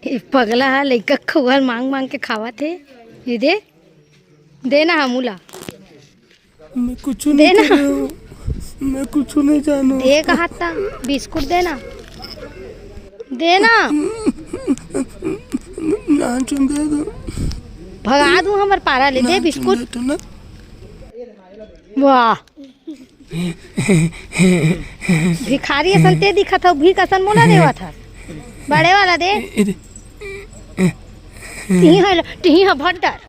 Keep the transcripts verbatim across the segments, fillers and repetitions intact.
ए पगला ह लइका खुआर मांग मांग के खावत हे। ये दे, दे ना हमू ला। मैं कुछ नहीं दे ना। कर रहा हूँ। मैं कुछ नहीं जानू। दे कहा था, बिस्कुट दे ना, दे ना। नाचुन दे दो। भगा दूं हमर पारा ले, दे नाचुन बिस्कुट। दे तो ना। वाह, भिखारी असन ते दिखत हव, भीख असन मोला देवत हस। बड़े वाला दे। ए, ए, ए। टिही ह, टिही ह भड्डर।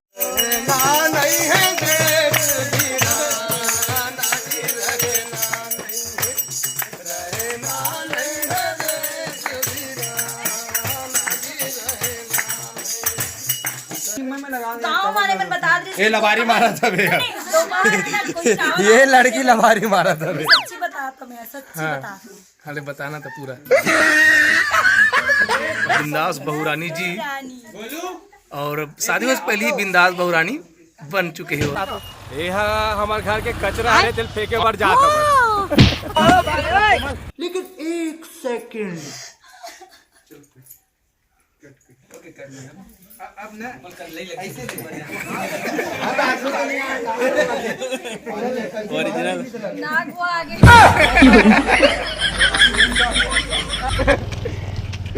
गाँव वाले मन बता दे। ये लबारी मारा था भैया। नहीं, दोबारा ना कोई गाँव ये लड़की लबारी मारा था भैया। सच्ची बता तो मैं, सच्ची हाँ। बता। खाली बताना था पूरा। बिंदास बहुरानी जी। रानी। और शादी से पहले ही बिंदास बहुरानी बन चुके हो। ये हा हमार घर के कचरा है, तेल फेंके बर जात हवन। लेकिन एक सेकंड। ओरिजिनल। नाक वो आगे।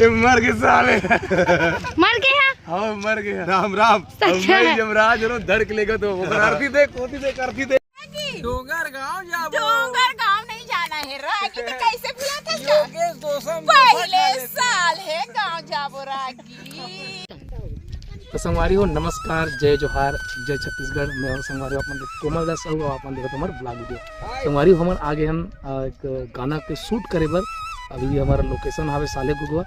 ये मर गए साले। मर गए हैं? हाँ, मर गए। राम राम। सच अब मैं है। यमराज हूँ, धड़ के लेगा तो ओकर आरती देख, ओती देख, आरती देख। डोंगर गांव जाबो। डोंगर गांव नहीं जाना है, रागी तो कैसे भुला था इसका? योगेश दोसम पहले साल है गांव जाबो रागी। तो संगवारी हो, नमस्कार, जय जोहार, जय छत्तीसगढ़। मैं हूं संगवारी हो, अपन कोमल दास साहू, अपन देखत हमर vlog video। संगवारी हो, हमन आगे हम, अ, एक गाना के shoot करे बर। अभी हमारा location हवे साले गुगवा।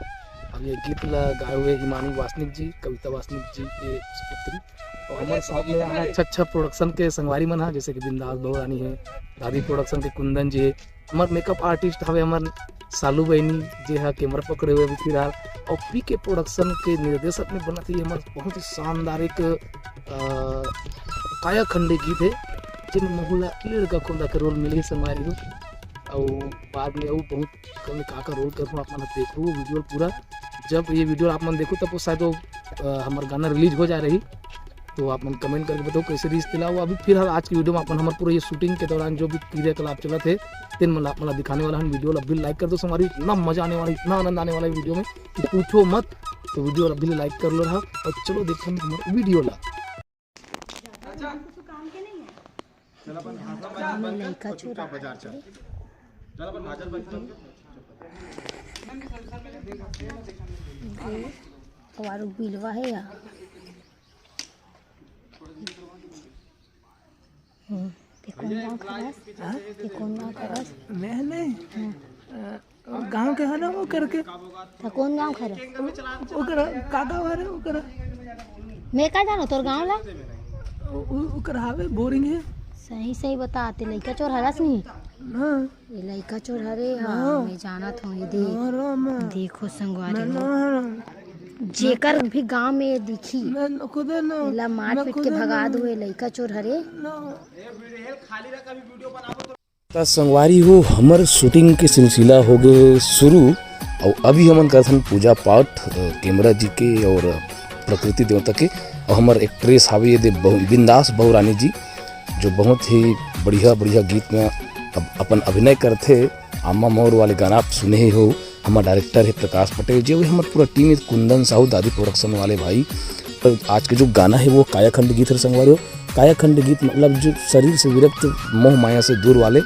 अब ये गीत ला गाए हुए हिमानी वासनिक जी, कविता वासनिक जी के सुपुत्री। और हमर साथ में यहाँ अच्छा अच्छा production के संगवारी मन हा, जैसे कि बिंदास बहुरानी है, दादी production के कुंदन जी है, हमर makeup artist हवे हमर सालू बहनी, जे हा camera पकड़े हुए अभी फिलहाल, और पी के production के निर्देशक में बनत ही हमर बहुत ही शानदार एक, अ, कायाखंडी गीत है, जेमे महू ला लड़का कोंदा के role मिले संगवारी हो, और बाद में वो बहुत कम का का role करहूँ, आप मन देखो वो video पूरा। जब ये video आप मन देखो तब वो शायद वो, अ, हमर गाना release हो जा रही, तो आप मन comment करके बताओ कैसे रहिस तेला। वो अभी फिलहाल आज की video में अपन हमर पूरा ये shooting के दौरान जो भी क्रियाकलाप चलत है, तेन मन ला आप मन ला दिखाने वाला हम। Video ला अभी like कर दो संगवारी, इतना मजा आने वाला, इतना आनंद आने वाला है video में कि पूछो मत। तो video ला अभी like कर लो रहा और चलो देखते हैं हमर video ला। गाँव में लइका चोर अउ आरो बिलवा हे या। हम्म, ते कोन गाँव के हरस? हाँ? ते कोन गाँव के हरस? मैं नहीं। हाँ। अ, गाँव के हरे वो करके। त कोन गाँव के हरे? ओकर का गाँव हरे ओकर? मैं का जानो तोर गाँव ला? ओ-, ओ-, ओकर हावे बोरिंग है। सही सही बता, ते लइका चोर हरस नहीं? हाँ। ये लइका चोर हरे, हाँ, हाँ। मैं जानत हूँ, ये दे-, हाँ, हाँ, मैं, देखो संगवारी मैं हो। ना हूँ। जेकर भी गाँव में ये दिखी, मैं खुदे ना, एला मार मैं पीट के खुदे भगा ना। दो, ये लइका चोर हरे। ना। त संगवारी हो, हमर shooting के सिलसिला हो गए शुरू, और अभी हमन करथन पूजा पाठ, अ, camera जी के और प्रकृति देवता के, और हमर actress हावे ये दे बहु-, बिंदास बहुरानी जी, जो बहुत ही बढ़िया बढ़िया गीत में अब अपन अभिनय करथे। आमा मोर वाले गाना आप सुने ही हो, हमर director है प्रकाश पटेल जी, वही हमर पूरा team है, कुंदन साहू, दादी production वाले भाई। और आज के जो गाना है वो कायाखंड गीत है संगवारी हो। कायाखंड गीत मतलब जो शरीर से विरक्त, मोह माया से दूर वाले,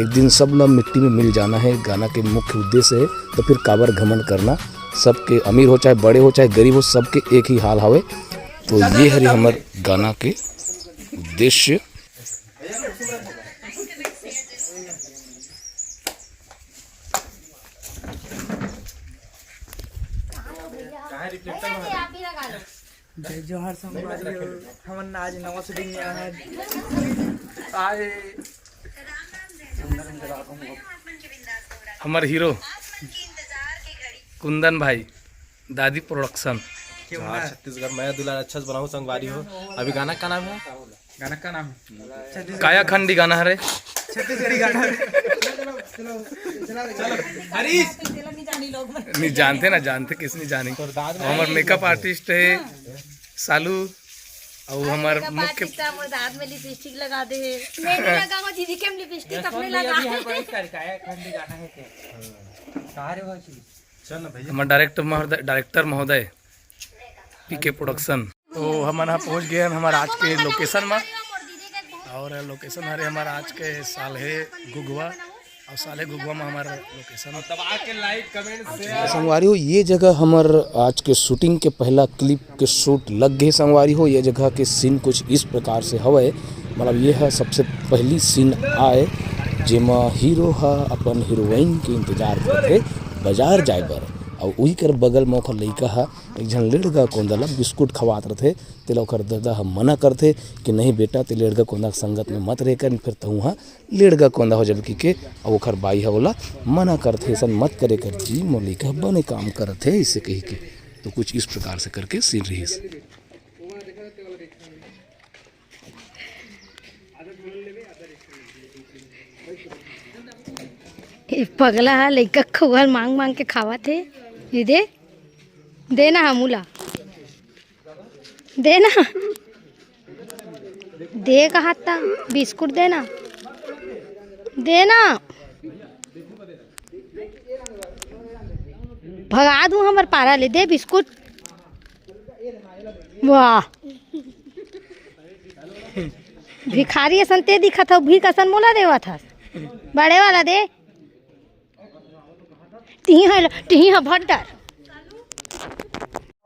एक दिन सब ला मिट्टी में मिल जाना है, गाना के मुख्य उद्देश्य है। तो फिर काबर घमंड करना, सबके अमीर हो चाहे बड़े हो चाहे गरीब हो, सबके एक ही हाल हवे। तो ये हरे हमर गाना के उद्देश्य। जय जोहार संगवारी हो, हमन आज नवा shooting में आए हैं। आए। हमर hero कुंदन भाई, दादी production। जोहार छत्तीसगढ़, मैं दुलार अच्छा से बनाऊँ संगवारी हो। अभी गाना का नाम है? गाना का नाम है? कायाखंडी गाना हरे। छत्तीसगढ़ी गाना। हरीश। नहीं जानते ना, जानते किस नहीं जानी। हमर मेकअप आर्टिस्ट है सालू, और हमर मुख्य मोर दांत में लिपस्टिक लगा दे है। मैं नहीं लगाऊंगा दीदी के, हम लिपस्टिक अपने लगा है। ठंडी जाना है क्या? सारे वो चीज। चल ना भैया। हमर डायरेक्टर महोदय, डायरेक्टर महोदय, पीके प्रोडक्शन। तो हमन ह पहुंच गए हैं हमर आज के लोकेशन में, और लोकेशन हरे हमर आज के साल्हे घुघुवा, और साल्हे घुघुवा में हमर लोकेशन। दबा के लाइक, कमेंट, शेयर। संगवारी हो, ये जगह हमर आज के शूटिंग के पहला क्लिप के शूट लग गए। संगवारी हो, ये जगह के सीन कुछ इस प्रकार से हवय, मतलब ये ह सबसे पहली सीन आय, जेमा हीरो ह अपन हीरोइन के इंतजार करथे बाजार जाए बर, और उही कर बगल में ओखर लइका ह एक झन लेड़गा कोंदा ल बिस्कुट खवात रथे। तेला ओखर ददा ह मना करथे कि नहीं बेटा, ते लेड़गा कोंदा के संगत में मत रहे कर, फिर तहूँ ह लेड़गा कोंदा हो जाबे कहिके। अउ ओखर बाई ह ओला मना करथे, "अइसन मत करे कर जी, मोर लइका ह बने काम करत हे," अइसे कहिके। तो कुछ इस प्रकार से करके सीन रहिस। ए पगला ह लइका खुआल मांग मांग के खावत हे। ये दे, दे ना हमू ला, दे ना, दे कहा था, बिस्कुट दे ना, दे ना। भगा दूं हमर पारा ले, दे बिस्कुट। वाह, भिखारी असन ते दिखत हव, भीख असन मोला देवत हस। बड़े वाला दे। टिही ह, टिही ह भड्डर।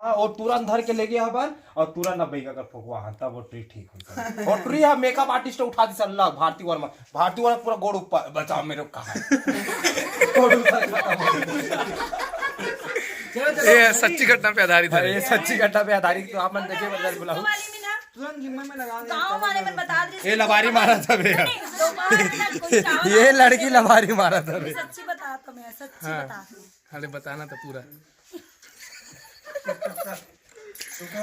हाँ, वो तुरंत धर के ले गया हवन और तुरंत अब बैगा कर फुकवा हन, तब वो ट्री ठीक हो गया। और ट्री है मेकअप आर्टिस्ट उठा दी सल्ला भारती वर्मा, भारती वर्मा पूरा गोड़ ऊपर, "बचाओ मेरे को, कहाँ है?" गोड़ ऊपर खत्म हो गया। ये सच्ची घटना पे आधारित है। अरे, ये सच्ची घटना पे आधारित, तो आप मन देखिए, मतलब, बुलाओ। तुरंत जिम्मा में लगा दे। गाँव वाले मन बता दे। ये लबारी मारा था भैया। नहीं, नहीं, दोबारा ना कोई काम ये लड़की लबारी मारा था भैया। सच्ची बता तो मैं, सच्ची हाँ। बता। अरे बताना तो पूरा।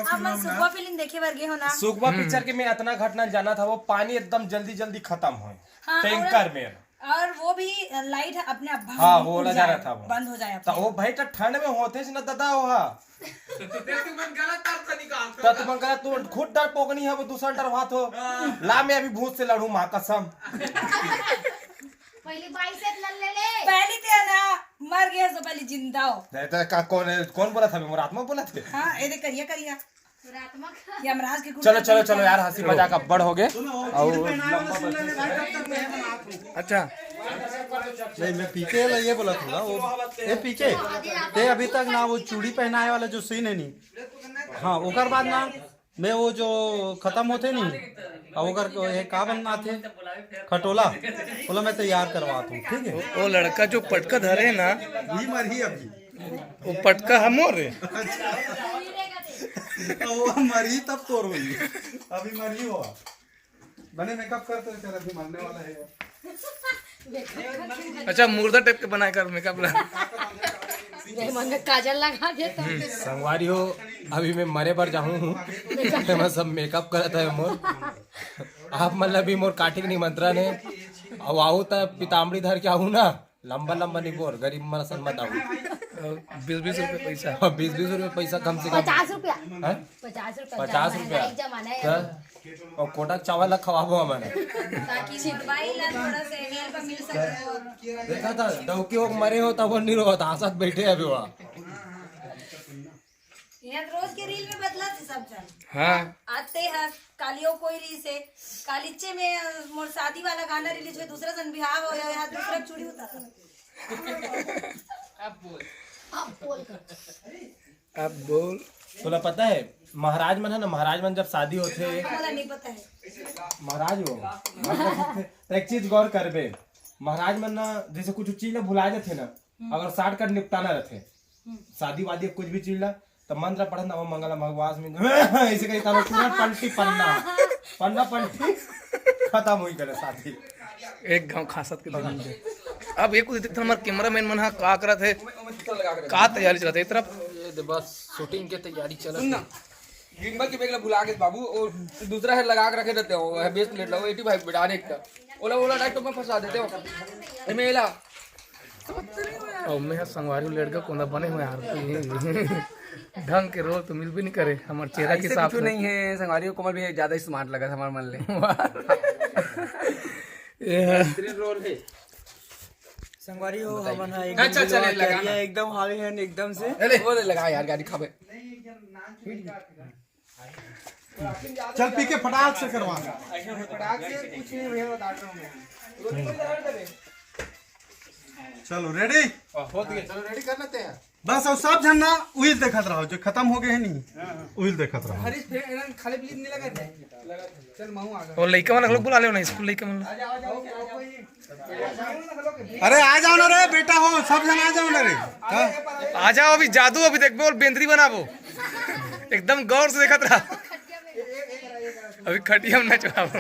आप मन सुगवा फिल्म देखे बर गे हो ना? सुगवा हम्म। पिक्चर के मैं इतना घटना जाना था, वो पानी एकदम जल्दी जल्दी खत्म हो हाँ, टैंकर और, में। और वो भी लाइट अपने आप हाँ, वो उड़ वाला जा जाए, रहा था वो। बंद हो जाए तो अपने वो आप। भाई तो ठंड में होते ना दादा वो हा। तो तुमन गलत अर्थ निकालते हो तो ना। तुमन गलत, तुम खुद डर पोकनी है, वो दूसरा डर हुआ तो। हाँ। ला मैं अभी भूत से लड़ू माँ कसम। पहली बाई से लड़ ले ले। पहली ते ना मर गया, सो पहली जिंदा हो। नहीं तो का, कौन है, कौन बोला था? मोर आत्मा बोला थे। हाँ, ये देख करिया करिया। यमराज के चलो, चलो, चलो यार, हंसी मजाक अब्बड़ हो गए। और अच्छा, नहीं, मैं पीके ला ये बोला था ना, वो, ए पीके, ते अभी तक ना वो चूड़ी पहनाए वाला जो सीन है नी, हाँ, ओकर बाद ना मैं वो जो खत्म होते नी, अब ओकर को ये का बनना थे, खटोला, बोला मैं तैयार करवाता हूँ, ठीक है? वो, वो लड़का जो पटका धरे ना, वही मरही अभी। वो पटका हमो रे। वो मरही तब तोर होई। अभी मरही हो। बने मेकअप कर तो चल, अभी मरने वाला है यार। अच्छा, मुर्दा टाइप के बनाए कर मेकअप ला। ये मन में काजल लगा दे तो। संगवारी हो, अभी मैं मरे बर जाहूँ हूँ। मैं सब मेकअप करत है मोर। आप मतलब भी मोर काटिक निमंत्रण है। अब आऊ त पितामड़ी धर के आऊ ना। लंबा लंबा नहीं बोल, गरीब मन असन मत आऊ। बीस बीस रुपए पैसा। हाँ, बीस बीस रुपए पैसा कम से कम। पचास रुपया। हैं? पचास रुपया। पचास रुपया। महंगाई के जमाना है। क्या? और कोटा के चावल ला खवाबो हमन। ताकि सितवाई ला थोड़ा सा हेल्प मिल सके। देखा था, डौकी हो मरे हो तब वो नहीं रोवत, हंसत बैठे अभी वहाँ। यहाँ रोज के रील में बदला थे सब जन। हाँ। आते हैं, कालियो कोई रील से, कालिचे में, अ, मोर शादी वाला गाना रिलीज हुए, दूसरा जन बिहाव हो या यहाँ दूसरा चूड़ी उतार। अब बोल। अब बोल। तोला पता है, महाराज मन है ना, महाराज मन जब शादी होते, बोला नहीं पता है। महाराज हो, तो एक चीज गौर करबे, महाराज मन ना जैसे कुछ चीज ला भुला जाते ना, अगर शॉर्टकट निपटाना रहते, शादी वादी कुछ भी चीज ला, तो मंत्र पढ़न, ओम मंगलम भगवान में, ऐसे कही, तारो पूरा पलटी पन्ना, पन्ना पलटी खत्म हुई करे शादी। एक गांव खासत के दिन। अब ये कुछ देखते हमारे कैमरामैन मन हा का करत है, का तैयारी चलत है इस तरफ। ये दे बस शूटिंग के तैयारी चलत सुन ना, है। गिम्बल के बैग ला भुला के बाबू, और दूसरा है लगा के रखे रहते हो, है बेस प्लेट ला, एटी फाइव पे डायरेक्ट। ओला, ओला डायरेक्ट में फंसा देते हो। एमे एला। अउ मैं ह संगवारी लड़का कोंदा बने हुए यार, तो ये ढंग के रोल तो मिलबे नहीं करे हमर चेहरा के ऐसे हिसाब कुछ से। नहीं है, संगवारी हो कोमल भी ज्यादा स्मार्ट लगा हमारे मन ले। ये है। बेहतरीन रोल है। संगवारी हो, हमन ह एकदम अच्छा, चले, लगा ना। एकदम हावी है, एकदम से। अरे, वो ले लगा यार, गाड़ी खाबे। चल पी के फटाक से करवा। फटाक से कुछ नहीं भैया, बता रहा हूँ मैं। चलो रेडी। चलो रेडी कर लेते हैं। बस, अउ सब झन ना उहिल देखत रहो, जो खत्म हो गए है नहीं, उहिल देखत रहो। हरीश फिर इन्हन खाली प्लीज नहीं लगा थे। चल महू आ गया। और लइका मन लोग बुला लेव ना, स्कूल लइका मन लोग। अरे आ जाओ ना रे बेटा हो, सब झन आ जाओ ना रे। हाँ? आ जाओ, अभी जादू, अभी देखबे, और बेंदरी बनाबो, एकदम गौर से देखत रहा। अभी खटिया में नचवाबो।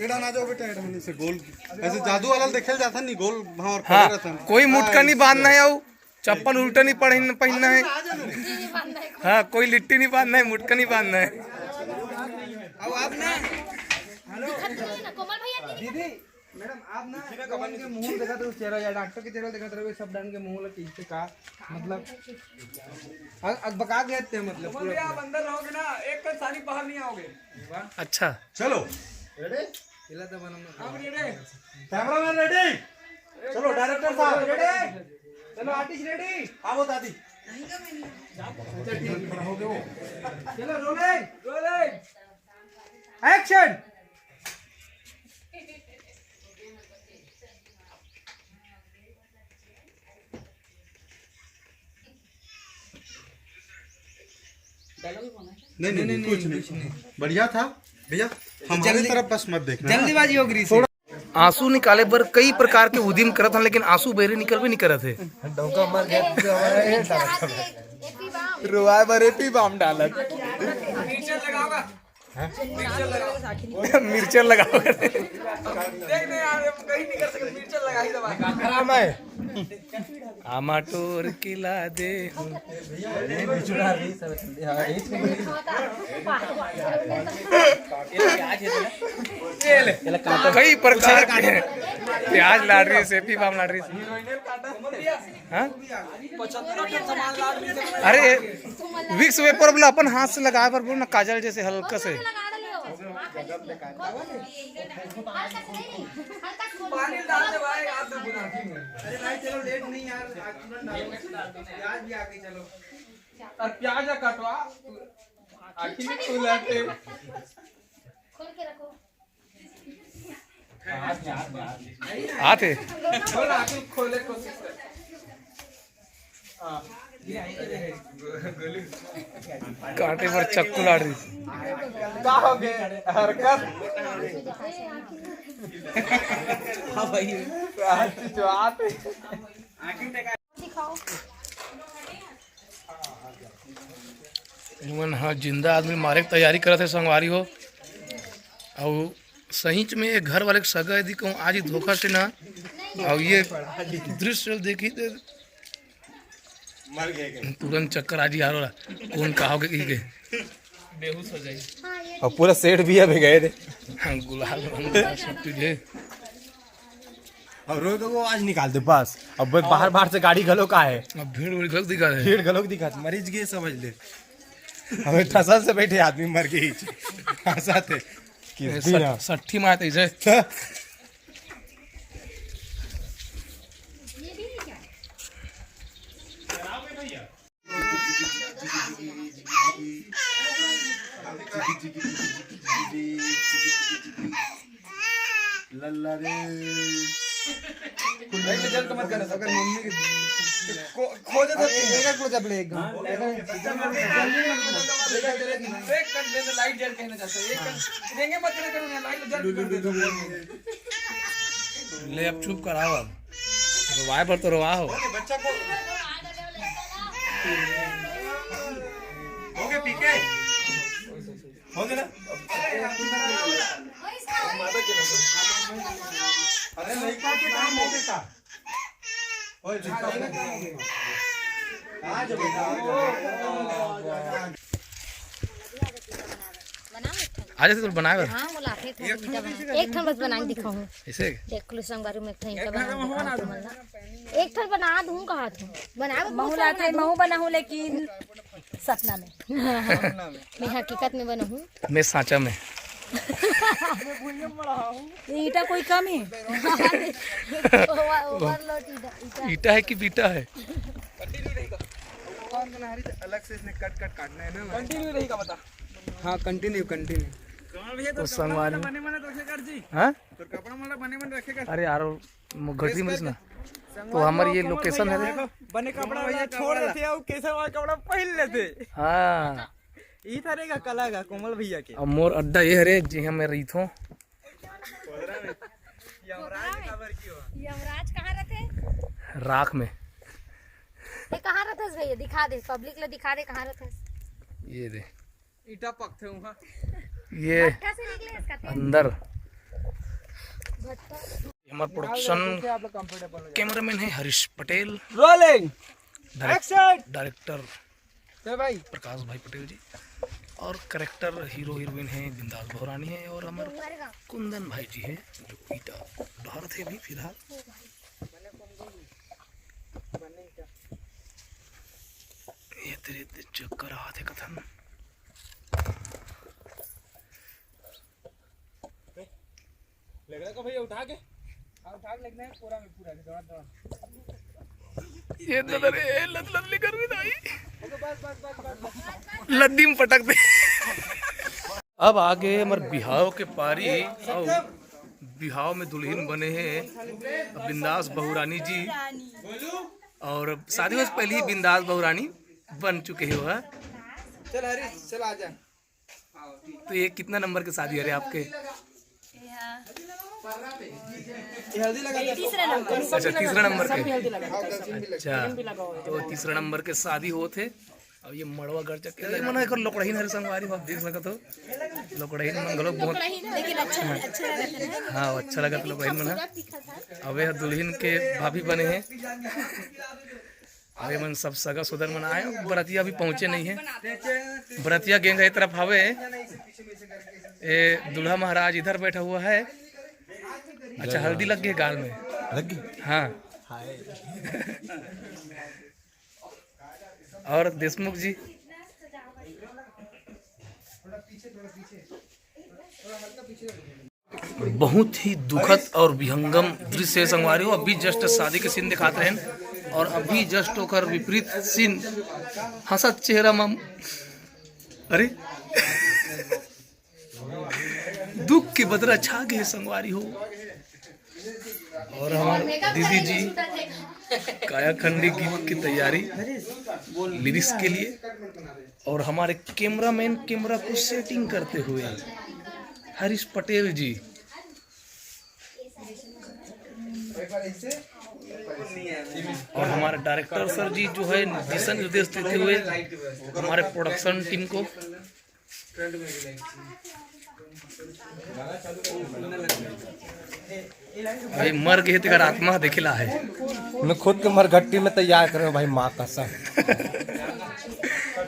एड़ा ना जाओ बेटा, एड़ा नहीं से गोल, ऐसे जादू वाला देखे जाता नहीं, गोल भाव और हाँ, खड़े रहता है। कोई मुटका नहीं बांधना है, अउ चप्पल उल्टा नहीं पहन-, पहनना है। हाँ, कोई लिट्टी नहीं बांधना है, मुटका नहीं बांधना है। अब आप ना, हेलो, कोमल भैया, दीदी, मैडम, आप ना इनके मुंह देखा तो चेहरा या डॉक्टर के चेहरा देखा तो सब डाल के मुंह लग के का मतलब अ-, अ-, बका गए थे मतलब कोमल पूरा भैया, आप पूरा। अंदर रहोगे ना, एक कल सारी बाहर नहीं आओगे। अच्छा। चलो। रेडी? हिला तो बनम ना। हम रेडी। Cameraman ready? चलो, डायरेक्टर साहब। रेडी? चलो, आर्टिस्ट रेडी? आओ दादी। अच्छा, ठीक है। चलो, रोलिंग, रोलिंग। एक्शन। नहीं, नहीं, नहीं, कुछ नहीं। बढ़िया था भैया, हमारे जल्दी-, तरफ बस मत देखना। जल्दीबाजी हो गई थी। आंसू निकाले बर कई प्रकार के उदिम करत हन, लेकिन आंसू बहिरे निकलबे नहीं करत हे। डौका मर गया तो हमारा ये डालत हवे। रोवाए बर एपी बाम डालत। मिर्चर लगाओ। देख नहीं यार, हम कहीं नहीं कर सकते, मिर्चर लगा ही दबा। आमा टोर के ला दे हूँ। कई प्रकार के प्याज लाड़ रही है, सेपी बाम लाड़ रही है। हाँ? अरे, विक्स वेपर वाला अपन हाथ से लगाए बर बोल ना, काजल जैसे हल्का से। पानी डाल दे भाई, हाथ में गुलाब। अरे भाई, चलो, लेट नहीं यार, आज तुरंत डालो। प्याज भी आ गई, चलो। और प्याज कटवा, आखिर में खोल के रखो। आते। खोल, आखिर खोले कोशिश कर। काटे बर चक्कू लाड़ रही। का हो गए? हरकत। हाँ भाई। आज जो आते। दिखाओ। इमन ह जिंदा आदमी मारे के तैयारी करत हे संगवारी हो। अउ सहीच में ये घर वाले के सगा यदि कहूँ आज ही धोखा से ना, अउ ये दृश्य देखी तो मर गए के। तुरंत चक्कर आज ही आ रहा, कौन का हो गए, के बेहोश हो जाए। और पूरा सेट भी अभी गए थे। हाँ, गुलाल रंग का सब चीज है। अब रोज तो वो आज निकाल दे बस। अब बस बाहर, बाहर से गाड़ी घलो का है। अब भीड़ उड़ घलो दिखा है। भीड़ घलो दिखा, मरीज के समझ ले। हमें ठसा से बैठे आदमी मर गई। हंसा थे। किस ये दिन सठ-, है? सट्ठी मार ऐसे। लल्ला रे। लाइट जल के मत करना, अगर मम्मी की खो-, खो जाता है। एक, एक close up ले, एक घंटा। एक कर दे तो लाइट जल के ना जाता है। एक कर देंगे मत करे करो ना, लाइट जल के कर देता हूँ। ले अब चुप कराओ, अब रोवाए पर तो रोवा हो। बच्चा को हो गया पीके। हो गया ना? अरे लड़का के काम हो गया। ओए लड़का के काम हो गया। आ जा बेटा, आ जा। बना मिठा। आ जाते तो बनाए बर। हाँ, बोलाथे, थोड़ा ईंटा बना। एक ठन बस बना के दिखाऊँ। ऐसे? देख लो संगवारी में एक ठन ईंटा बना के दिखाऊँ तुमन ला। एक ठन बना दूँ कहा तू। बनाए बर महू बहुत सारा लाथे, बना दूँ। महू बनाहूँ, लेकिन सपना में। मैं हकीकत में बनाहूँ। मैं सांचा में। ये ईंटा कोई कम है? ओवर-, overload ईंटा, ईंटा। ईंटा है कि बीटा है? कौन सा नहरी अलग से इसने कट कट काटना है ना? कंटिन्यू रहेगा, बता। हाँ, कंटिन्यू, कंटिन्यू। तो संगवारी। बने बने रखे कर जी। हाँ? तो कपड़ा मोला बने बने रखे कर। अरे यार, म-, घटी मत ना। तो हमार ये लोकेशन है। देखो, बने कपड़ा वाला छोड़ देथे अउ केसर वाला कपड़ा पहिन लेथे। हाँ। ई था रे का कला का कोमल भैया के। अब मोर अड्डा ये हरे, जिहाँ मैं रहिथों। यमराज काबर की हो? यमराज कहाँ रहथे? राख में। ये कहाँ रहथस भैया? दिखा दे, पब्लिक ला दिखा दे, कहाँ रहथस? ये दे। ईंटा पकथे उहाँ। ये भट्ठा से निकले इसका तेल। अंदर। भट्ठा। हमार प्रोडक्शन कैमरामैन है Harish Patel. Rolling. Direct-, action. Director ए भाई। प्रकाश भाई पटेल जी। और कैरेक्टर हीरो हीरोइन है बिंदास भौरानी है और हमार कुंदन भाई जी है, जो ईटा डारत है अभी फिलहाल। ये तेरे चक्कर आते कथन। लकड़ा को भैया उठा के। हाँ, उठा के लेके ना, पूरा में पूरा के दौड़ा दौड़ा। ये तो रे, लद लद लेकर भी नहीं। ओके, बस, बस, बस, बस, बस। लद्दी में पटक दे। अब आगे हमर बिहाव के पारी। अउ बिहाव में दुल्हिन बने हे बिंदास बहुरानी जी। अउ शादी से पहले ही बिंदास बहुरानी बन चुके हे वो। चल हरीश, चल आजा। तो ये कितना नंबर के शादी हरे आपके? ये हल्दी लगा दे। तीसरा नंबर। अच्छा, तीसरा नंबर के। अच्छा, तो तीसरा नंबर के शादी होत हे। अब ये मड़वा गड़ चक्के, ये मन एकर लोकड़हीन हरे संगवारी हो, आप देख सकत हो। लोकड़हीन मन घलो बहुत। लेकिन अच्छा, अच्छा लगत हे। हाँ, अच्छा लगत हे लोकड़हीन मन। अब ये दुल्हिन के भाभी बने हे। अउ ये मन सब सगा सोदर मन आए, बरतिया अभी पहुँचे नहीं है। बरतिया गेंगई तरफ हवे। ए, दूल्हा महाराज इधर बैठा हुआ है। अच्छा, हल्दी लग गई गाल में। लग गई? हाँ। हाय। और देशमुख जी? बहुत ही दुखद और विहंगम दृश्य हे संगवारी हो। अभी just शादी के scene दिखात रहेन और अभी just ओकर विपरीत scene, हंसत चेहरा म, अरे, दुख के बदरा छा गए संगवारी हो। और हमार दीदी जी कायाखंडी गीत की तैयारी लिरिक्स के लिए, और हमारे कैमरामैन कैमरा को सेटिंग करते हुए हरीश पटेल जी, और हमारे डायरेक्टर सर जी जो है दिशा निर्देश देते हुए हमारे प्रोडक्शन टीम को। भाई मर गए तेकर आत्मा देखे ला है। मैं खुद के मरघट्टी में तैयार करे हूँ भाई, माँ कसम।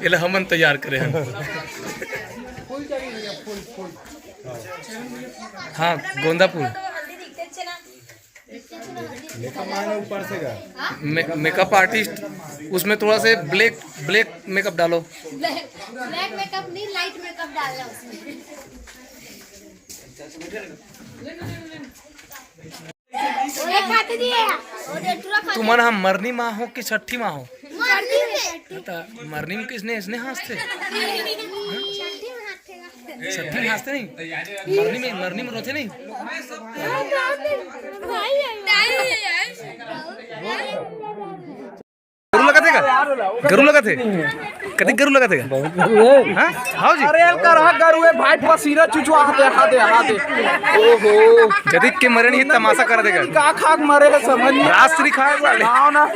ये ला हमन तैयार करे हैं। हाँ, गोंदा फूल। मेकअप मैन ऊपर से गया। मे-, मेकअप आर्टिस्ट, उसमें थोड़ा से ब्लैक, ब्लैक मेकअप डालो। ब्लैक, ब्लैक मेकअप नहीं, लाइट मेकअप डालना उसमें। एक हाथ दिए। तुमन ह मरनी माँ हो कि छठी माँ हो? मरनी में। त मरनी में किसने इसने हंसते? छठी में हंसते। छठी में हंसते नहीं, मरनी में, मरनी में रोते नहीं। गरु लगत हे का? गरु लगत हे? कति गरु लगत हे का? हाँ? हाँ जी। अरे यार, करहा गरु हे भाई, पसीना चुचवा दे, हा दे, हा दे। ओहो। जदिक के मरे नहीं, तमाशा कर देगा। का खा के मरे हे, समझ नहीं। राजश्री खाए वाले। आओ ना।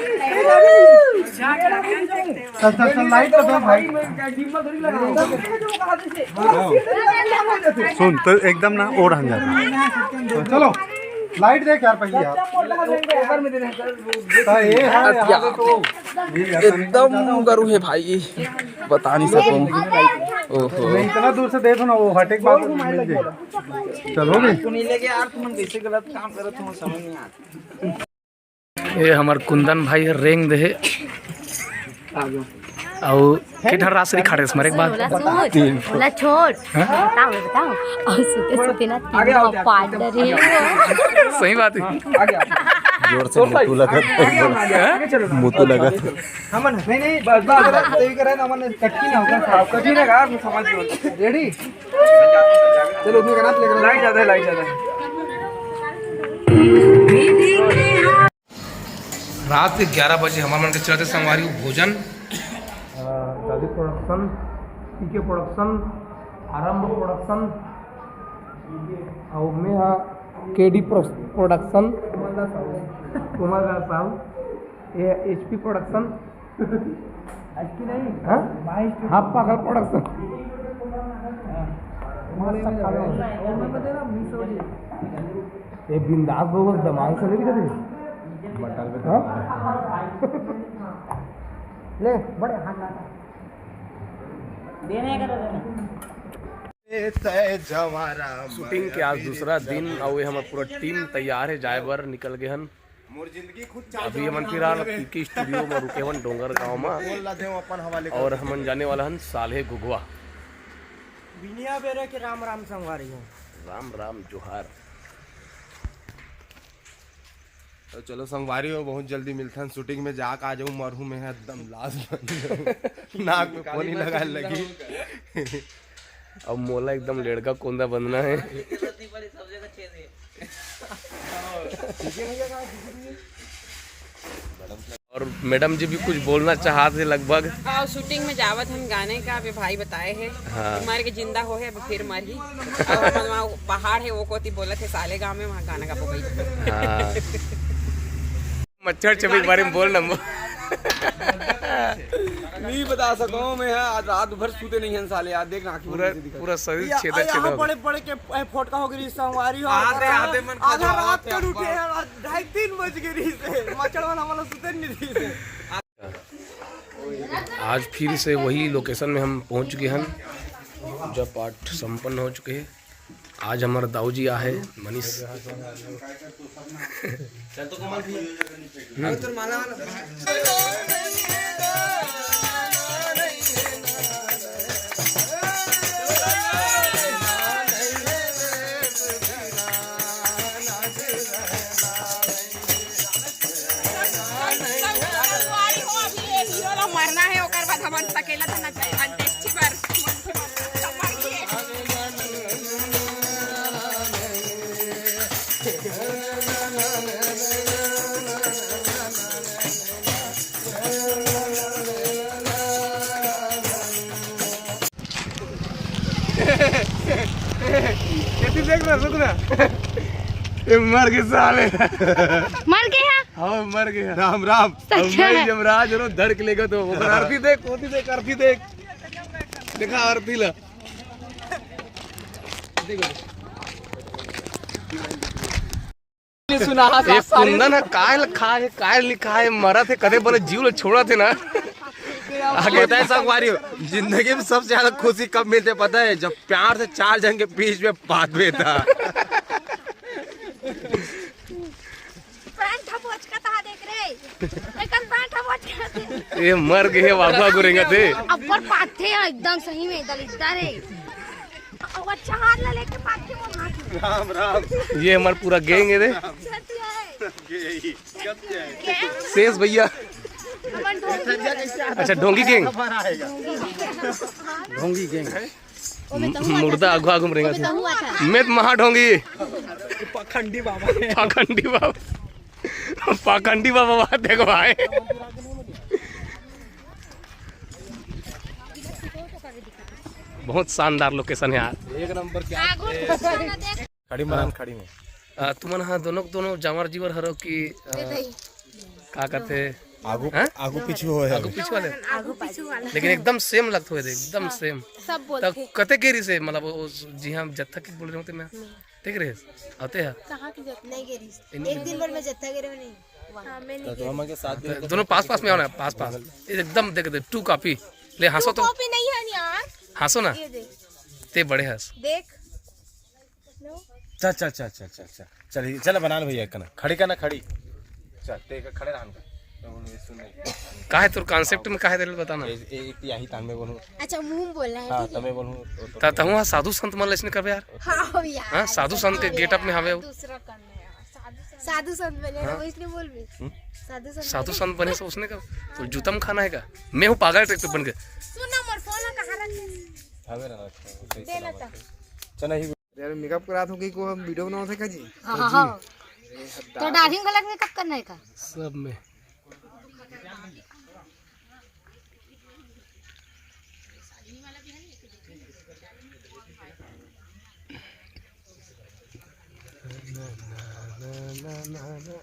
चल, चल, चल, लाइट तो दो भाई। सुन, तो एकदम ना ओढ़ हन जाता। चलो, लाइट देख यार पहले यार। हाँ, ये है, यहाँ पे तो एकदम गरु हे भाई, बता नहीं सकूँ। ओहो। मैं इतना दूर से देखो ना, वो हटे के बाद मिल जाए। चलो भी। तू नहीं लेके यार, तुम कैसे गलत काम करत हो, समझ नहीं आता। ये हमर कुंदन भाई रेंग दे हे। अउ के ठन रास रिखाड़े हमारे एक बार। ओला छोड़, ओला छोड़। हाँ? बताओ, बताओ। अउ सुते सुते ना तीन पाट डरे। सही बात है। जोर से मुतु लगा। हाँ? मुतु लगा। हमन नहीं, नहीं, बस, बस, बस, तभी करे ना, हमन कठिन होगा, साहब, कठिन है यार, समझ लो। Ready? चलो, उतने का नाम लेकर लाइट ज्यादा है, लाइट ज्यादा है। रात के ग्यारह बजे हमर मन के चलत हे संगवारी हो भोजन। अ, दादी प्रोडक्शन, पीके प्रोडक्शन, आरंभ प्रोडक्शन, अउ मैं हा केडी प्रो-, प्रोडक्शन, कोमल दास साहू, ये एचपी प्रोडक्शन। एचपी नहीं, हाँ? हाँ, पागल प्रोडक्शन। हाँ। ये बिंदास बाबू दिमाग से नहीं दिखा दे। हाँ? ले, बड़े हाथ लगा। देने का तो देना। शूटिंग के आज दूसरा दिन, अउ ये हमर पूरा टीम तैयार हे, जाए बर निकल गए हन। अभी हमन फिलहाल पीके स्टूडियो में रुके हवन डोंगर गांव में, अउ हमन जाने वाला हन साल्हे घुघवा। बिनिया बेरा के राम राम संगवारी हो। राम राम जोहार। तो चलो संगवारी हो, बहुत जल्दी मिलथन शूटिंग में। जाके आ जाऊँ, मरहूँ मैं एकदम लाश बन जाऊँ। नाक में पानी लगाए लगी। अब मोला एकदम लेड़का कोंदा बंधना है। और मैडम जी भी कुछ बोलना चाहत हे लगभग। हाँ, शूटिंग में जावत हन गाने का, अभी भाई बताए हे। हाँ। मर के जिंदा हो हे, अभी फिर मर ही। और हमन वहाँ पहाड़ हे, वो कोती बोलत हे, साले गाँव में वहाँ गाना गाबो भाई। हाँ। मच्छर छपे के बारे में बोल नंबर। नहीं बता सको मैं, आज रात भर सूते नहीं हन साले यार, देख ना आँखी पूरा, बंद से दिखा। पूरा शरीर ये, छेदा, ये छेदा यहाँ हो गया। बड़े बड़े के, ए, फोटका हो गई संगवारी हो। आधे, आधे मन आधा खजवा रात आते कर उठे हैं। हैं, रात ढाई तीन बज गए रही से, मच्छर वाला वाला सुते नहीं रही से। आज फिर से वही लोकेशन में हम पहुंच गए हैं। पूजा पाठ संपन्न हो चुके हैं। आज हमारे दाऊ जी आहे मनीष। संगवारी हो, अभी ये हीरो ला मरना है, ओकर बाद हमन सकेला था ना, अंत्येष्टि बर। कैसे देख रहा, रुक ना। ये मर गए साले। मर गया? हाँ, मर गया। राम राम। सच अब मैं है। जब राज रो धड़ के लेगा तो वो अर्थी देख, होती देख, अर्थी देख। देखा अर्थी ला। सुना ये कुंदन है, काय लिखा है, काय लिखा है, मरत है, कदे बने जीव ला छोड़त है ना। आगे पता है संगवारी हो, जिंदगी में सबसे ज्यादा खुशी कब मिलते पता है? जब प्यार से चार जन के बीच में बात में था। पैंट हम ओचका तहा देख रे। एकर पैंट हम ओचका थे। ये मर गए, वाघवा गुरेंगा थे। अब्बर पाथे हैं एकदम सही में, दलिद्दर है। अब अच्छा हाथ ला लेके पाथे वो हाथ में। राम राम। ये हमारा पूरा गैंग है रे। सत्य है। गैंग। शेष भैया। हमन ढोंगी। अच्छा, ढोंगी गैंग। ढोंगी गैंग। मुर्दा आगू आगू में रेंगत हे। मैं तो महाढोंगी। पाखंडी बाबा। पाखंडी बाबा। पाखंडी बाबा, बात देखो भाई। बहुत शानदार लोकेशन है यार। एक नंबर क्या? खड़ी में, खड़ी में। अ, तुमन हा दोनों, दोनों जांवर जीवर हरो कि, अ, का कहते? आगू, हाँ? आगू पीछू होय आगू हवे। पीछू वाले? आगू पीछू वाला। लेकिन एकदम सेम लगत होय दे, एकदम हाँ, सेम। सब बोलते। कते के रही से, मतलब, वो जी हाँ, जत्था की बोल रहे होते मैं। देख रहे? आते हैं? कहाँ की जत्था? नहीं गिरी। इन- एक दिन भर में जत्था गिरे नहीं। हाँ, मैं नहीं तो गिरी। हम के साथ भी तो दोनों पास पास में आओ ना, पास पास। एकदम देख दे, टू कॉपी। ले, हँसो तो। कॉपी नहीं है यार। हँसो ना। ये दे। ते बड़े हँस। देख। चल, चल, चल, चल, चल, चल। चल, चल, बना ले भैया, एक ना। खड़ी करना, खड़ी। चल, ते एक खड़े रहन का। तो बोलूँ, ये सुन नहीं। का है तोर concept में का है, तेरे बताना। ए, ए, एक यही तान में बोलूँ। अच्छा, मुंह में बोलना है, हाँ, ठीक है? तमे बोलूँ, तो, तो ता-, तहूँ हाँ साधु संत मन लइसने करबे यार। हाँ, यार, हाँ, साधु संत के हाँ, getup में यार, हवे। दूसरा करना है यार। साधु संत बने हाँ। रहो, इसलिए बोल भी। हम्म? साधु संत साधु बने। संत बने से उसने का, तो जूतम खाना है का? मैं हूँ पागल type के बन के। सुन ना, मोर फोन ला कहाँ रखे? हवे ना रखे, सही दे ना सलामत ता। है। चल, नहीं। यार, मेकअप करात हो कि को हम वीडियो बनावत है का जी? हाँ, हाँ, हाँ। तो डार्लिंग गलत मेकअप करना है का? सब में।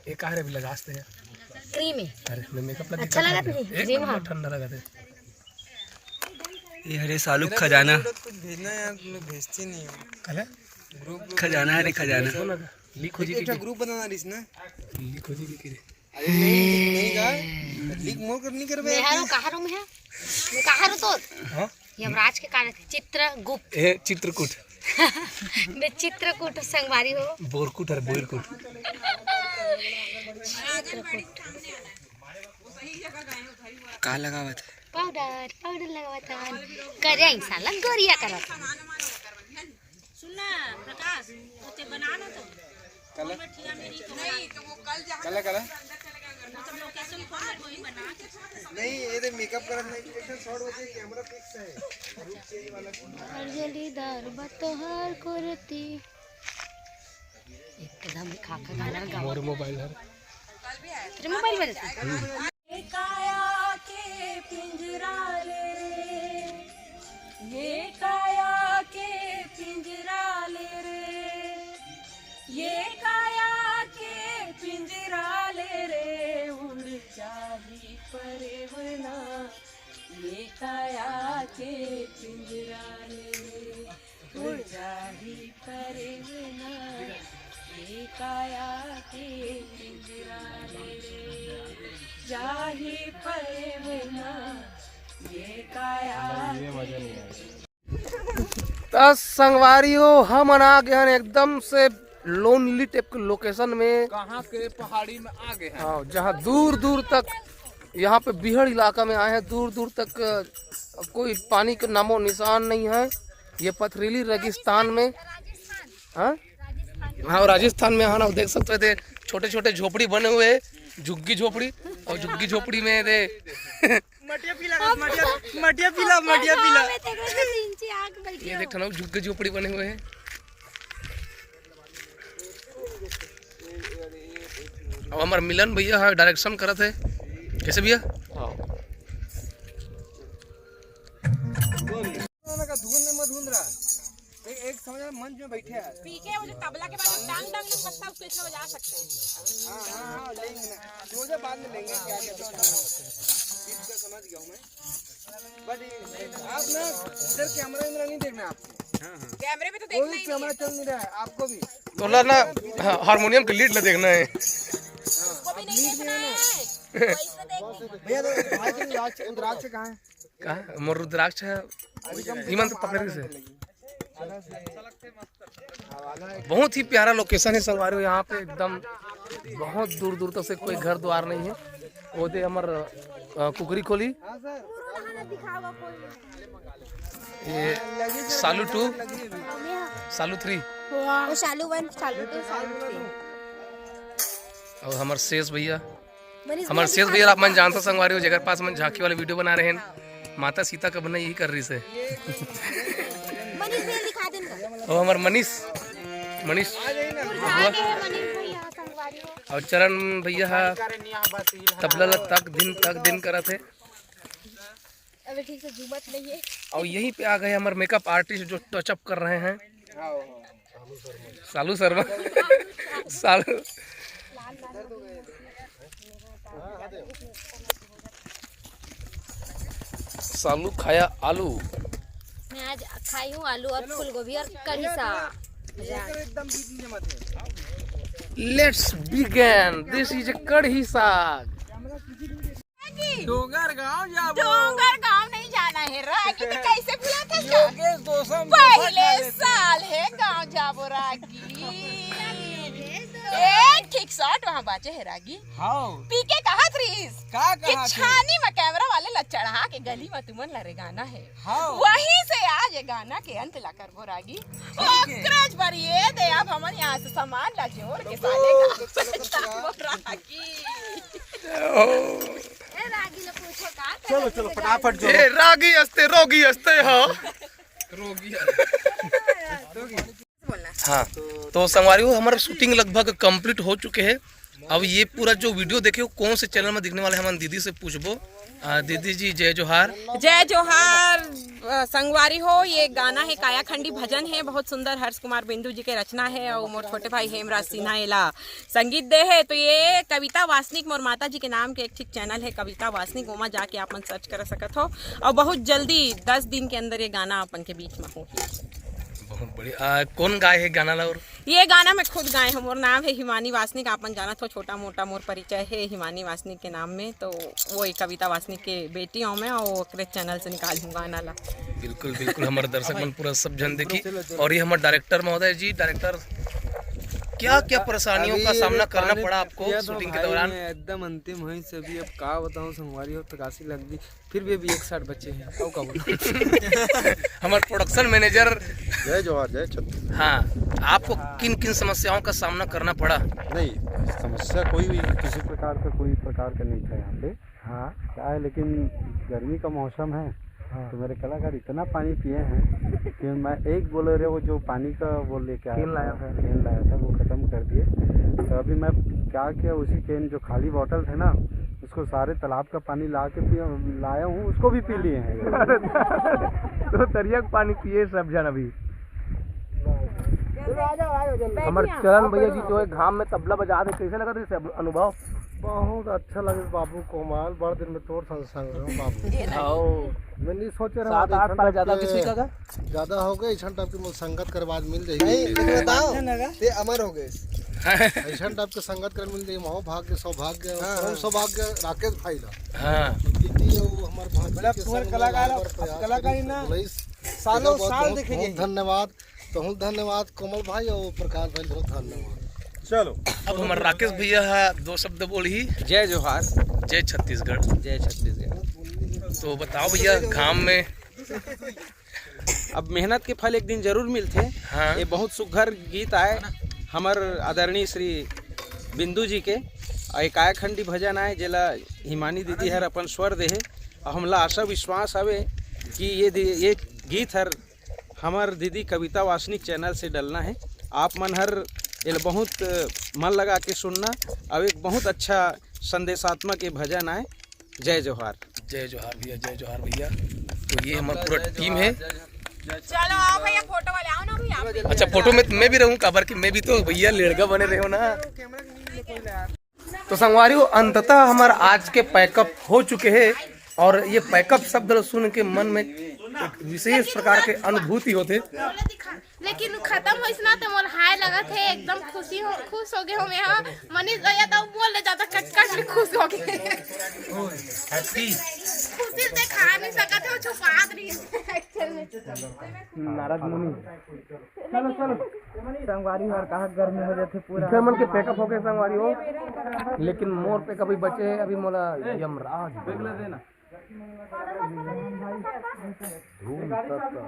ये कहाँ रे, अभी लगा सकते हैं। क्रीम है। अरे, मैं मेकअप लगा अच्छा लगा तुझे? एक क्रीम, नंबर हाँ। ठंडा लगा थे। ये हरे सालू मेरा खजाना। Video कुछ भेजना यार, तुम लोग भेजते नहीं हो। कल है? Group, group खजाना है रे, खजाना। लीक हो जी एक, एक। Group बनाना रिस ना। लीक हो जी लीक रे। अरे नहीं, नहीं का? लीक मोर कर नहीं करबे। मैं हारो, कहाँ रहूँ मैं? मैं कहाँ रहूँ तो? हाँ? यमराज के कारण चित्रगुप्त। ए, चित्रकूट। मैं चित्रकूट संगवारी हो। बोरकुट है, बोरकुट। चित्रकूट। का लगावत है? Powder, powder लगावत है। करे इंसान ला गोरिया करत है। सुन ना प्रकाश, तो ते बना ना तो। कल? कौन बैठी है मेरी तो बना। कल, कल? वो तो location कौन है, वही बना। नहीं, ये देख मेकअप करत नहीं, एक शॉट बजे कैमरा फिक्स है। रुक चाहिए वाला। हर जलीदार बतोहार कुर्ती। एकदम खाका गाना गाओ। मोर मोबाइल है। तेरे मोबाइल में रहता है? ये काया के पिंजरा ले रे, ये काया के पिंजरा ले रे, ये काया के पिंजरा ले रे, उड़ जाही परेवना, ये काया के पिंजरा ले रे। त संगवारी हो, हमन आ गे हन एकदम से lonely type के location में। कहाँ के पहाड़ी में आ गे हन। हाँ, जहाँ दूर दूर तक, यहाँ पे बिहड़ इलाका में आए हैं, दूर दूर तक कोई पानी का नामो निशान नहीं है। ये पथरीली रेगिस्तान में, हाँ, हाँ, राजस्थान में, हाँ ना, देख सकते थे छोटे छोटे झोपड़ी बने हुए हैं, झुग्गी झोपड़ी, और झुग्गी झोपड़ी में थे मटिया पीला, मटिया, मटिया पीला, मटिया पीला। ये देख ना, झुग्गी झोपड़ी बने हुए हैं। अब हमार मिलन भैया है, direction करत है। कैसे भैया? हाँ। धुन में मत धुन रहा। एक, एक समझ में मंच में बैठे हैं। पीके वो जो तबला के बाद डांग डांग नहीं बजता, उसको इसमें बजा सकते हैं। हाँ, हाँ, हाँ, लेंगे ना। वो जो बाद में लेंगे, क्या कहते हैं, बीच का समझ गया हूँ मैं। But आप ना इधर कैमरा वैमरा नहीं देखना है आपको। कैमरे में तो देखना ही नहीं है। कैमरा चल नहीं रहा है आपको भी। तो ला ना, हाँ, हारमोनियम के लीड ला देखना है। उसको भी नहीं देखना है। वैसे देखना है। भैया, तो भाई के रुद्राक्ष, रुद्राक्ष कहाँ है? कहाँ? मोर रुद्राक्ष है। इमन तो पकड़े से। बहुत ही प्यारा location है संगवारी हो, यहाँ पे एकदम बहुत दूर दूर तक से कोई घर द्वार नहीं है। वो दे हमर, अ, कुकरी खोली। ये सालू टू, सालू थ्री। वो सालू वन, सालू टू, सालू थ्री। और हमर शेष भैया। मनीष हमर भैया शेष दिखा भैया, दे। आप मन जानता संगवारी हो, जेकर पास मन झांकी वाले वीडियो बना रहे हैं, माता सीता का बना यही कर रही से। मनीष भैया दिखा देना। ओ हमर मनीष, मनीष मुरझा गए हैं मनीष भैया, संगवारी हो। और चरण भैया हा तबला ला तक दिन तक दिन करत है। अबे ठीक से झूमत नहीं है। और यहीं पे आ गए हमर makeup artist जो touch up कर रहे हैं। सालू शर्मा। सालू। सालू खाया आलू। मैं आज खाई हूँ आलू और फूलगोभी और कढ़ी सा। Let's begin. This is कढ़ी साग। डोंगरगांव जाबो। डोंगरगांव नहीं जाना है। रागी तो कैसे भुलाथस का? योगेश दोसम पहले साल हे गाँव जाबो रागी। एक ठीक शॉट वहाँ बाचे हे रागी। हाँ। पी के कहत रहिस का कि कहा थे? छानी में कैमरा वाले ला चढ़ा के गली में तुमन ला रेगाना हे। हाँ। वहीं से आज ये गाना के अंत ला करबो रागी। ओकरेज बर ये दे, अब हमन यहाँ से सामान ला जोर के साले गा। रागी। ए, रागी ला पूछो का चलो, चलो, फटाफट जोड़ो। ए, रागी अस्ते, रोगी अस्ते, हाँ। हाँ, तो संगवारी हो, हमारा शूटिंग लगभग कंप्लीट हो चुके हैं। अब ये पूरा जो वीडियो देखे हो, कौन से चैनल में दिखने वाले, हम दीदी से पूछबो। आ, दीदी जी, जय जोहार। जय जोहार। अ, संगवारी हो, ये गाना है कायाखंडी भजन है, बहुत सुंदर हर्ष कुमार बिंदु जी के रचना है और मोर छोटे भाई हेमराज सिन्हा एला संगीत दे है। तो ये कविता वासनिक, मोर माता जी के नाम के एक ठीक चैनल है कविता वासनिक, ओमा जाके आप मन सर्च कर सकत हो। और बहुत जल्दी दस दिन के अंदर ये गाना अपन के बीच में होही। बहुत बढ़िया। आ, कौन गाए है गाना ला? और ये गाना मैं खुद गाए हूँ। मोर नाम है हिमानी वासनिक, आपन जानत हो, छोटा मोटा मोर परिचय है हिमानी वासनिक के नाम में। तो वो एक कविता वासनिक के बेटी हूँ मैं, और ओकरे चैनल से निकाल हूँ गाना ला। बिल्कुल, बिल्कुल, हमारे दर्शक मन पूरा सब जन देखी। और ये हमारे डायरेक्टर महोदय जी, डायरेक्टर, क्या क्या परेशानियों का सामना करना पड़ा आपको शूटिंग के दौरान? एकदम अंतिम हुई से अभी, अब का बताऊं संगवारी हो, तकासी लग गई। फिर भी अभी एक साथ बचे हैं, और का बोलूं? हमारे प्रोडक्शन मैनेजर। जय जोहार, जय छत्तीसगढ़। हाँ, आपको किन किन समस्याओं का सामना करना पड़ा? नहीं, समस्या कोई भी, किसी प्रकार का, कोई प्रकार का नहीं था यहाँ पे। हाँ। क्या है, लेकिन गर्मी का मौसम है, हाँ। तो मेरे कलाकार इतना पानी पिए हैं कि मैं एक बोले रहे, वो जो पानी का वो लेके आया कैन था, लाया था। कैन लाया था, वो खत्म कर दिए। तो अभी मैं क्या किया, उसी कैन जो खाली बॉटल थे ना, उसको सारे तालाब का पानी ला के पी, लाया हूँ, उसको भी पी लिए हैं। तो तरिया के पानी पिए सब जन अभी। हमारे चरण भैया जी जो है घाम में तबला बजा दे, कैसे लगा था अनुभव? बहुत अच्छा लगे बाबू कोमल, बड़ दिन में तोर संग संग रहो बाबू। आओ। मैं नहीं सोचे रहा सात आठ साल ज्यादा किसी का? ज्यादा हो गए, ऐसा टाइप के मोर संगत कर बाद मिल जाएगी। नहीं, एक बताओ, ते अमर हो गए। ऐसा टाइप के संगत कर मिल जाएगी, महो भाग्य, सौभाग्य, हाँ, परम हाँ। सौभाग्य राकेश भाई ला। हाँ। दीदी, वो हमारे भांजी मतलब के तुम्हारे संग में कलाकार, लाइव पर प्रयास कलाकारी करी, ना तो बोले, सालों बहुत, साल बहुत, देखे बहुत जाएगी। धन्यवाद। तो हूँ धन्यवाद कोमल भाई और प्रकाश भाई, बहुत धन्यवाद। चलो। अब हमारे राकेश भैया है, दो शब्द बोली। जय जोहार। जय छत्तीसगढ़। जय छत्तीसगढ़। तो बताओ भैया, घाम में। अब मेहनत के फल एक दिन जरूर मिलथे। हाँ। ये बहुत सुघर गीत आए हमर आदरणीय श्री बिंदु जी के, और एक कायाखंडी भजन आए, जेला हिमानी दीदी हर अपन स्वर दे हे। और हमला आशा विश्वास हवे कि ये दि-, ये गीत हर हमर दीदी कविता वासनिक चैनल से डलना है। आप मन हर एला बहुत, अ, मन लगा के सुनना। अब एक बहुत अच्छा संदेशात्मक ये भजन आए। जय जोहार। जय जोहार भैया, जय जोहार भैया। तो ये हमारा पूरा टीम है। चलो आओ भैया, फोटो वाले आओ ना भैया, आप भी। अच्छा, फोटो में मैं भी रहूं, काबर कि मैं भी तो भैया लड़का बने रहे हो ना। तो संगवारी हो, अंततः हमार आज के पैकअप हो चुके हैं और ये पैकअप शब्द ल सुन के मन में एक विशेष प्रकार के अनुभूति होते। लेकिन खत्म होइस ना तो मोर हाय लगत है, एकदम खुशी हो, खुश हो गए हो मैं। हाँ, मनीष भैया तो बोल ले ज्यादा कट कट में खुश हो गए। हैप्पी। खुशी से खा नहीं सकत है, वो छुपा रही है एक्चुअल में। नारद मुनि। चलो, चलो। संगवारी हो, कहा गर्मी हो जाथे पूरा। इधर मन के पैकअप हो गए संगवारी हो, लेकिन मोर पैकअप भी बचे है, अभी मोला यमराज बोला है। धूम तक का।